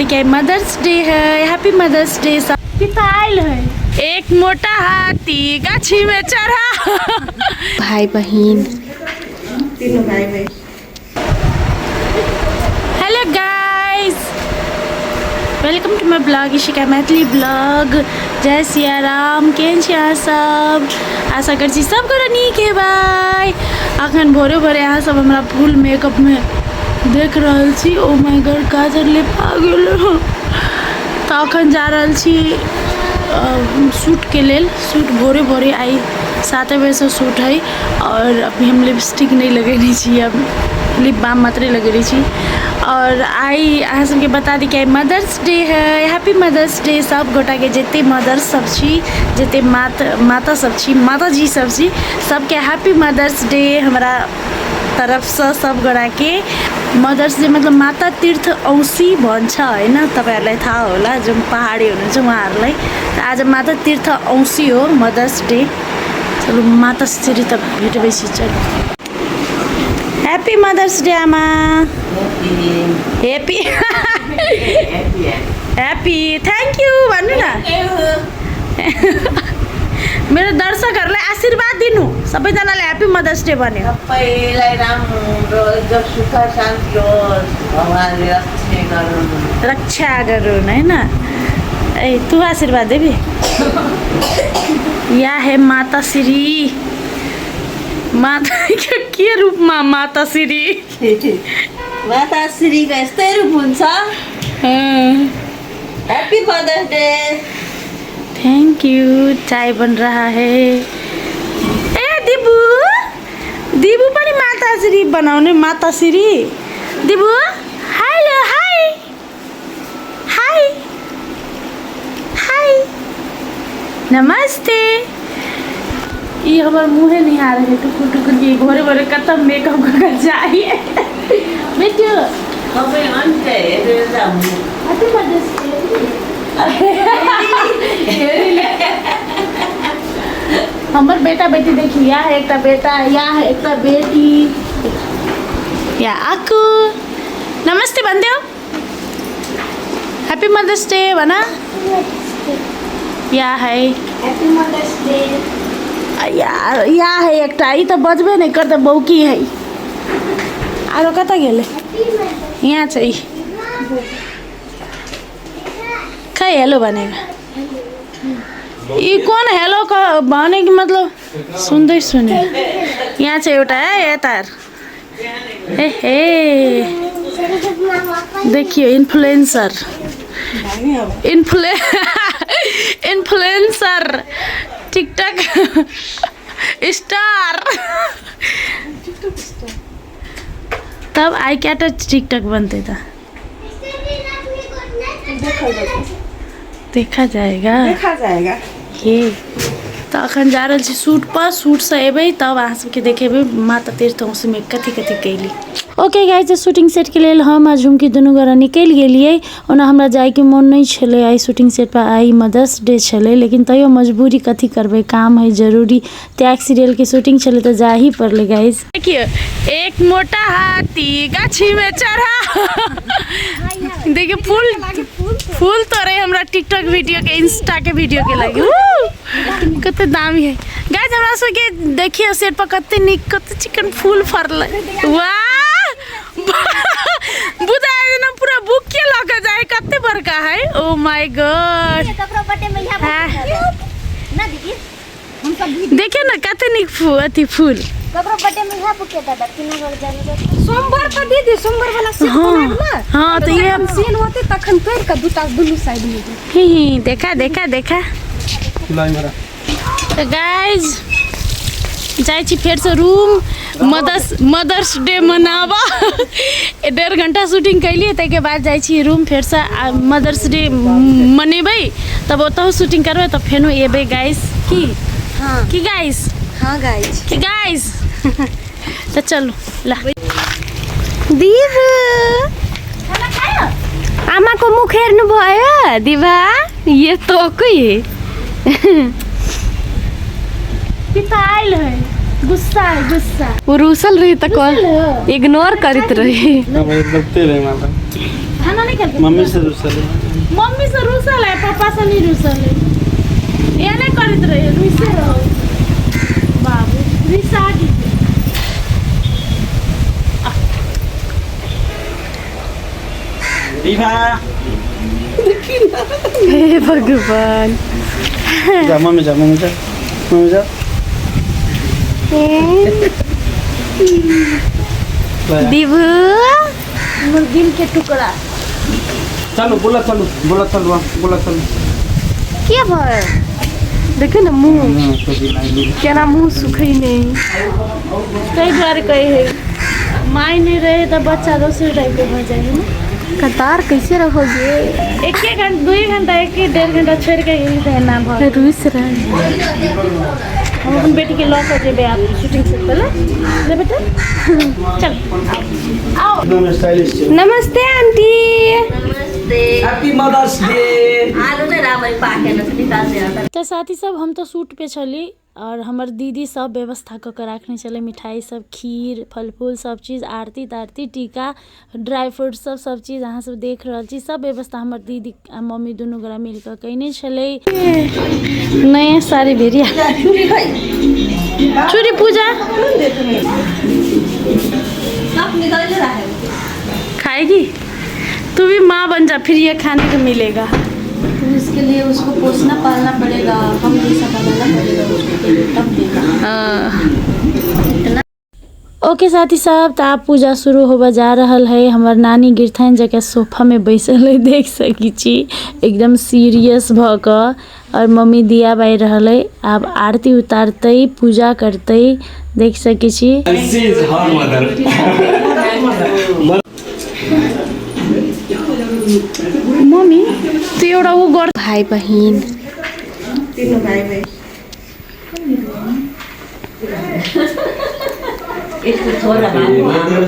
दी कि आइ mother's day है। Happy mother's day. सब पिता आयल है। एक मोटा हाथी गाछी में चढ़ा। भाई बहिन तीनों भाई बहन। Hello guys, welcome to my blog Ishika Maithili blog. जय सिया राम। केहन छी अहाँ सब? आशा करै छी सब गोरा नीक हेबै। अखन भोरे भोरे अहाँ सब हमरा फुल मेकअपमे देख रहल छी। ओ my God, काजर लेपा गेल। तऽ अखन जा रहल छी शूटके लेल। शूट भोरे भोरे आइ 7 बजेसँ शूट है और अभी हम लिपस्टिक नहि लगेने छी, अब लिप बाम मात्रे लगेने छी। और आइ अहाँ सबके बता दी कि आइ मदर्स डे है। हैप्पी मदर्स डे सब गोटाके, जते मदर्स सब छी, जते माता सब छी, माताजी सब छी, सबके हैप्पी मदर्स डे हमरा तरफसँ सब गोटाके। मदर्स डे मतलब माता तीर्थ औँसी भन्छ होइन, तपाईँहरूलाई थाहा होला जो पहाडी हुनुहुन्छ उहाँहरूलाई। त आज माता तीर्थ औँसी हो, मदर्स डे। चलु माता श्री त भेटबै छी। चलु, हैप्पी मदर्स डे आमा। हैप्पी हैप्पी, thank you भन्नु न। मेरो दर्शकहरूलाई आशीर्वाद दिनु, सबैजनाले ह्याप्पी मदर्स डे भन्यो। सबैलाई राम्रो एकदम सुख शान्ति होस्, भगवान्ले रक्षा गरून्। रक्षा गरून् होइन। ए तू आशीर्वाद देबी। या है माता श्री, माता के रूपमा माता श्री। माता श्रीको यस्तै रूप हुन्छ। Happy mother's day. Thank you. चाय बन रहा है। ए दिबु, दिबु पनि माताश्री बनाउने। माताश्री दिबु, हेलो, हाई हाई हाई, नमस्ते। ई हमर मुँहे निहार है टुकुर टुकुर के। भोरे भोरे कतऽ मेकअप कऽ के जाइए बेटू। तपाईँ अन्त हेरेर जाउँ। Happy mother's day. हमर बेटा बेटी देखी, या है एकटा बेटा, या है एकटा बेटी, या आकू। नमस्ते भनिदेऊ, ह्याप्पी मदर्स डे भन। या है हैप्पी मदर्स डे। यार, या है एकटा, ई तऽ बजबे नहि करतै, बौकी है। आरो कतऽ गेलै? यहाँ छ ई। खै हेलो भनेको ई कोन हेलो भनेको मतलब सुन्दै सुन्यो। यहाँ छ एउटा है यता। ए हे, देखियो इन्फ्लुएन्सर, इन्फ्लुएन्सर, टिकटक स्टार। तब आइ क्या टिकटक बनते त देखा जाएगा। देखा जाएगा। हे तऽ अखन जा रहल छी शूट पर। शूटसँ एबै तब अहाँ सबके देखेबै माता तीर्थ औँसीमे कथी कथी कैली। ओके गाइज, शूटिंग सेटके लेल हम आ झुमकी दुनू गोरा निकलि गेलियै। ओना हमरा जाइके मोन नहि छलै आइ शूटिंग सेट पर, आइ मदर्स डे छलै, लेकिन तैयो मजबूरी, कथी करबै, काम है जरूरी। त्याग सीरियलके शूटिंग छलै तऽ जाही पड़लै। गाइज देखियौ, एक मोटा हाथी गाछी में चढ़ा। देखियौ फूल फूल तोड़े हमरा टिकटॉक वीडियो के, इंस्टा के वीडियो के लगी। कते दामी है गाइज। हमरा सबके देखियौ सेट पर कते नीक, कते चिकन फूल फड़लै। वाह, बुझाइ जेना पूरा बुके लऽ के जाय, कते बड़का है। ओ my God. ककरो बर्थडे में यहाँ ना दीदी, हम सब भी देखियौ न कते नीक फूल, अथी फूल। ककरो बर्थडे में यहाँ बुके दादा किन जाने। सोमवार पर दीदी, सोमवार वाला सेट हाँ। बनाएब ना। हाँ, तऽ इएह सेल होते तखन तोड़ि कऽ दूटा दुनू साइड में देब। ही ही, देखा देखा देखा। तऽ गाइज जाइ छी फेरसँ रूम, मदर्स डे मनाबऽ। 1.5 घंटा शूटिंग कैलियै, ताहिके बाद जाइ छी रूम फेरसँ आ मदर्स डे मनेबै, तब ओतहु शूटिंग करबै, तब फेनो एबै गाइस। की? हाँ। की गाइस? हाँ गाइस। की गाइस? तऽ चलू ला। दिबु, आमाको मुख हेर्नु भयो दिभा? यस्तो कोही पिता आयल है, गुस्सा है, गुस्सा। वो रूसल रही त कॉल इग्नोर करत रही। एकदम तेल है माता। खाना नहीं खेलकै। मम्मी से रुसल है। मम्मी से रूसल है, पापा से नहीं रूसल है। एने करैत रहे, रुसे रहो बाबू, रिसा गेल। दीपा हे भगवान। जा मम्मी, जा मम्मी, जा मम्मी, जा। दीबू हमर दिल के टुकड़ा। चलू बोला, चलू बोला, चलू बोला, चलू। के भर देखे न मुँह केना मुँह सुखै नहीं। ताहि दुआरे कहै है माय नहीं रहे तऽ बच्चा दोसर टाइप के भऽ जाइ है ने। कतार कैसे रहोगे? एक घंटा 2 घंटा 1-1.5 घंटा छोड़ि के गेली तऽ एना भऽ रुस रहे। हम अपन बेटी के लऽ कऽ जेबै आब शूटिंग से पहिले। ले बेटा चल आओ। एकदम स्टाइलिश छै। नमस्ते आंटी। नमस्ते। Happy mother's day. आलू नै राम्ररी पाकेन छ निकाल्ने। तऽ साथी सब हम तऽ सूट पे छली और हमर दीदी सब व्यवस्था कऽ के राखने छलै, मिठाई सब, खीर, फल फूल सब चीज, आरती तारती, टीका, ड्राई फ्रूट सब सब चीज अहाँ सब देख रहल छी। सब व्यवस्था हमर दीदी आ मम्मी दुनू गोरा मिल कऽ कयने छलै। नयाँ साड़ी भेरिया चूड़ी पूजा खाएगी तू भी माँ बन जा, फिर ये खाने को मिलेगा। तो इसके लिए उसको पोसना पालना पड़ेगा, हम जैसा बनाना पड़ेगा उसको, तब देगा। ओके साथी सब, तो आब पूजा शुरू होबऽ जा रहल है। हमर नानी गिरथाइन जगह सोफा में बैसल है, देख सकी छी एकदम सीरियस भऽ कऽ, और मम्मी दिया बारि रहल है। आब आरती उतारतै, पूजा करतै, देख सकी छी। She is her mother. Mummy तू एउटा ऊ गर। भाइ बहिन तीनों भाइ बहिन। यसको छोरा भएको हाम्रो।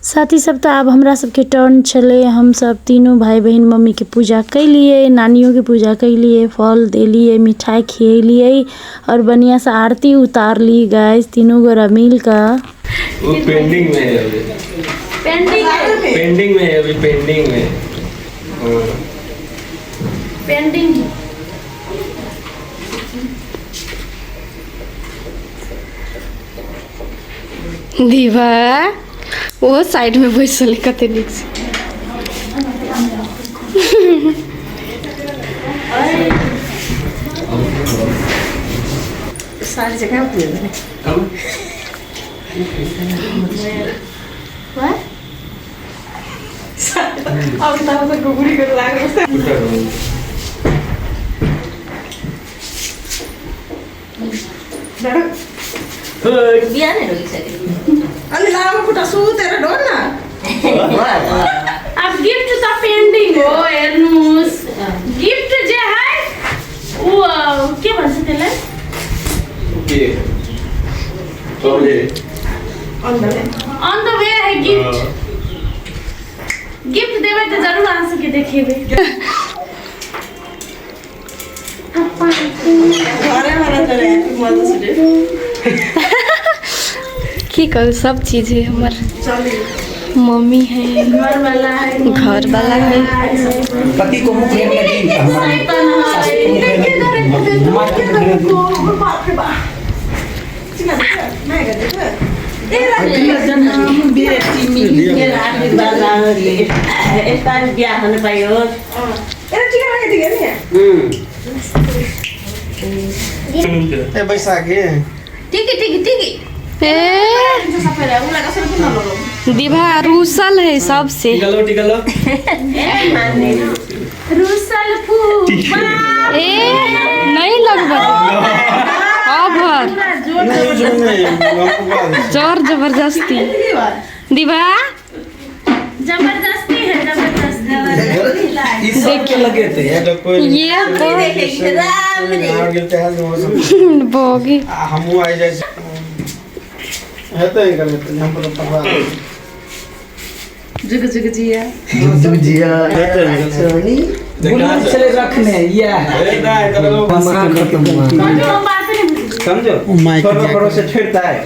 साथी सब तऽ आब हमरा सबके टर्न छलै। हम सब तीनू भाइ बहिन मम्मी के पूजा कैलियै, नानियो के पूजा कैलियै, फल देलियै, मिठाई खिएलियै और बढ़िया से आरती उतारली गाइस तीनू गोरा मिल कऽ। वो पेंडिंग में है अभी, पेंडिंग पेंडिंग में है अभी, पेंडिंग में। हाँ। पेंडिंग। दीवा वो साइड में बैसल कते नीक से। सारी जगह पुगेन। अब त घुगुरी लाग्यो। बिहानै रोकिसक्यो। अनि लामो खुट्टा सुतेर ढोर न। अब गिफ्ट त पेन्डिङ हो, हेर्नुहोस् गिफ्ट जे है ऊ के भन्छ त्यसलाई? के okay. On the way है गिफ्ट। गिफ्ट देबै तऽ जरूर अहाँ सबके देखेबै। घरै वाला तर ह्याप्पी मदर्स डे। की कहू, सब चीज है। हमर मम्मी है, घर वाला है, घर वाला है। पति को मुख में लगी, शैतान है। जन्म बेटी मिली आशीर्वाद राम्ररी यस्ता बिहा हुनु पाइयोस्। ए बैसाखी टिकी टिकी टिकी। ए दीवा रूसल है सबसे। टिकलो टिकलो। रुसल फूफा। ए नहीं लगबे अभर। नहीं, उसमें नहीं, हमको बाद। जोर जबरदस्ती दीवा। जबरदस्ती है, जबरदस्ती। ई सब के लगे थे। कोई ये आ गेल तऽ वो सब बोगी। आ हमहूँ आइ जाइ छी हेतै, एकर हेतै, हम पर पकड़ा जुग जुग जिया। जुग जिया। हेतै। सोनी बुलबुल चले रखने या ए नहीं तो हम बात नहीं बुझली। समझो माइक छोड़ो भरोसे छेड़ता है।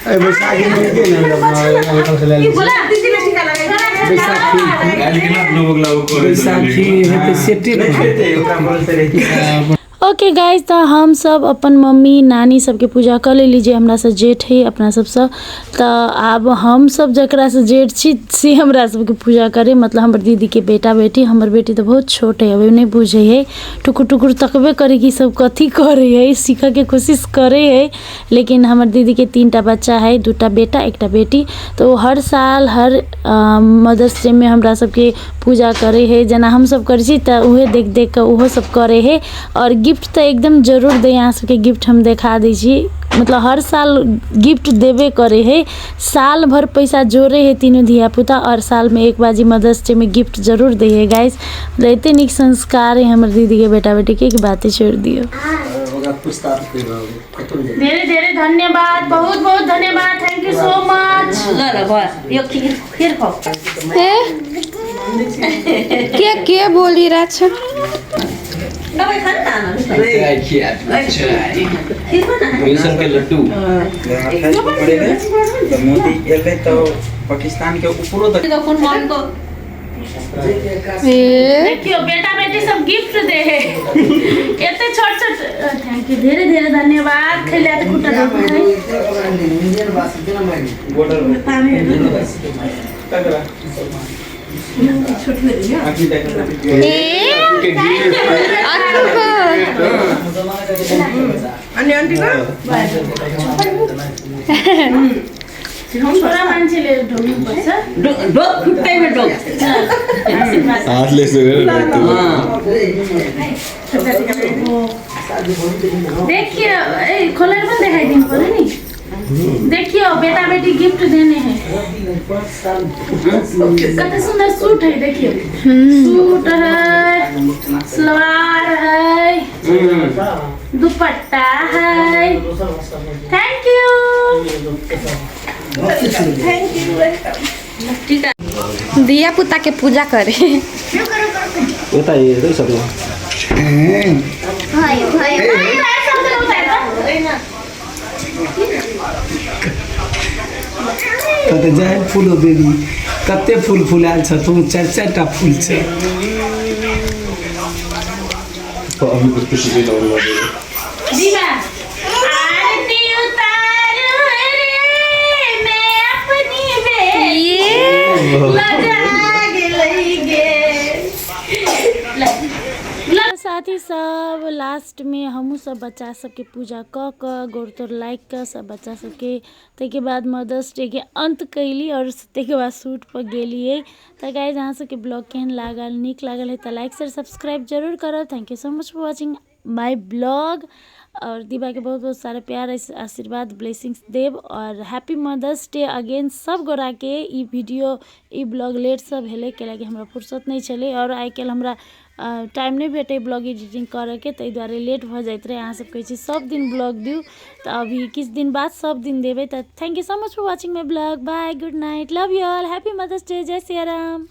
ए बैसाखी में के नहीं अपना से ले ली। बोला दिदीले टिका लगाइदियो। बैसाखी हेतै सेटे ओके गाइज, तऽ हमसभ अपन मम्मी नानी सबके पूजा कऽ लेली, जे हमरासँ जेठ हइ अपना सबसँ। तऽ आब हमसभ जकरासँ जेठ छी से हमरा सबके पूजा करै, मतलब हमर दीदीके बेटा बेटी। हमर बेटी तऽ बहुत छोट हइ, अभी नहि बुझै हइ, टुकुर टुकुर तकबे करै कि सब कथी करै हइ, सीखऽके कोशिश करै हइ। लेकिन हमर दीदीके 3टा बच्चा हइ, 2टा बेटा 1टा बेटी। तऽ ओ हर साल हर मदर्स डेमे हमरा सबके पूजा करै हइ, जेना हमसभ करै छी, तऽ उहे देख देख कऽ ओहो सब करै हइ। आओर गिफ्ट तऽ एकदम जरूर दै। अहाँ सबके गिफ्ट हम देखा दै छी। मतलब हर साल गिफ्ट देबे करै हइ, साल भर पैसा जोड़े हइ तीनू धियापुता, आओर सालमे एक बाजी मदर्स डेमे गिफ्ट जरूर दै हइ। गाइस, मतलब एते नीक संस्कार हइ हमर दीदीके बेटा बेटीके कि बाते छोड़ि दियौ। धेरै धेरै धन्यवाद, बहुत बहुत धन्यवाद, thank you so much. ल ल भयो, यो खिर खिर खाऊ। ए, के के बोलिरहेछ? तपाईँ खानु न आमा। खिर खानु न। बेसन के लड्डू। तऽ मोदी एलै तऽ पाकिस्तान के ऊपरो तक कुन मनको। ए। देखियो, बेटा बेटी सब गिफ्ट दे है एते छोट छोट। Thank you, धेरै धेरै धन्यवाद। खैला त खुट्टा दुख्छ है। ए, आँखोको। अनि आन्टीको। छोरा मान्छेले ढोग्नु पर्छ। ढोक, खुट्टैमा ढोक। हातले यसो गरेर देखियो, ए, खोलेर पनि देखाइदिनु पर्यो नि। देखियो, बेटा बेटी गिफ्ट देने हैं। कते सुंदर सूट है, देखियो, सूट है, सलवार है, दुपट्टा है। Thank you. धिया पुता के पूजा करे। उता हेर्दै सक्नु। भयो भयो। कते जाय फूल हो बेबी, कते फूल फुलायल छ तू, चारि चारिटा फूल छै। दीवा आरती उतारू रे मैं अपनी बेटी लजा गेलै गे। साथी सब, लास्टमे हमहूँ सब बच्चा सबके पूजा कऽ कऽ गोर तोर लागि कऽ सब बच्चा सबके, ताहिके बाद मदर्स डे के अंत कैली और ताहिके बाद सूट पर गेलियै। तऽ गाइज, अहाँ सबके ब्लॉग केहन लागल? नीक लागल है तऽ लाइक शेयर सब्सक्राइब जरूर करब। Thank you so much for watching my blog और दीवा के बहुत बहुत सारा प्यार, आशीर्वाद, ब्लेसिंग्स देब और हैप्पी मदर्स डे अगेन सब गोराके। ई वीडियो, ई ब्लॉग लेटसँ भेलै, कैलाकि हमरा फुर्सत नहि छलै आओर आइ काल्हि हमरा टाइम नहि भेटै ब्लॉग एडिटिंग करऽके, ताहि दुआरे लेट भऽ जाइत रहै। अहाँ सब कहै छी सब दिन ब्लॉग दियौ, तऽ अभी किछु दिन बाद सब दिन देबै। तऽ thank you so much for watching my blog. Bye, good night, love you all, happy Mother's Day, Jai Siyaram.